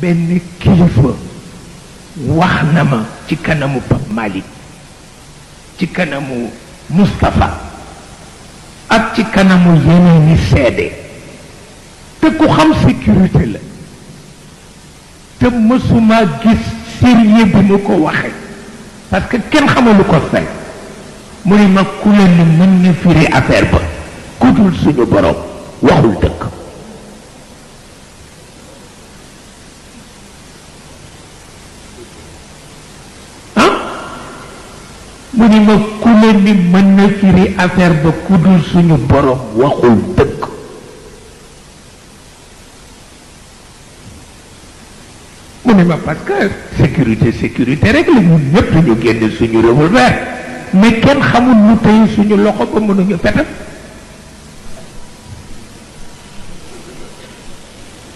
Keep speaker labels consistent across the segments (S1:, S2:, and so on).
S1: benn kilifa wax na ma ci kanamu Pape Malick ci kanamu Moustapha ak ci kanamu yeneeni seede te ku xam sécurité la te mësuma gis sérieux bi mu ko waxe parce que kenn xamalu ko fay mu ne ma ku leen ni mën na firi affaire ba ku dul suñu borom waxul dëkk mu ni ma ku leen ni mën na firi affaire ba ku dul suñu borom waxul dëgg mu ni ma parce que sécurité rek la ñun ñëpp ñu génn suñu revolver mais kenn xamul lu tey suñu loxo ba mënuñu fetal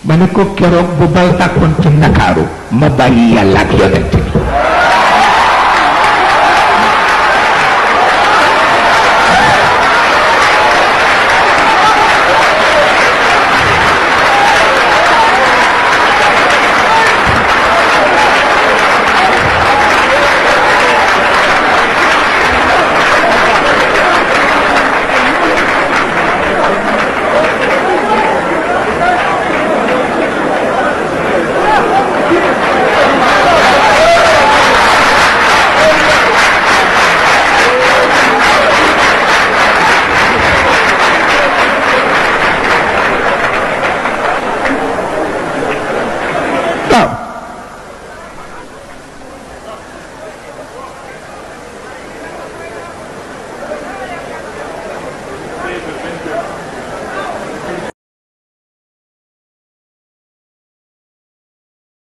S1: ma ne ko keroog bu bal tàkkoon ci Ndakaaru ma bàyyi yàlla ak yonent bi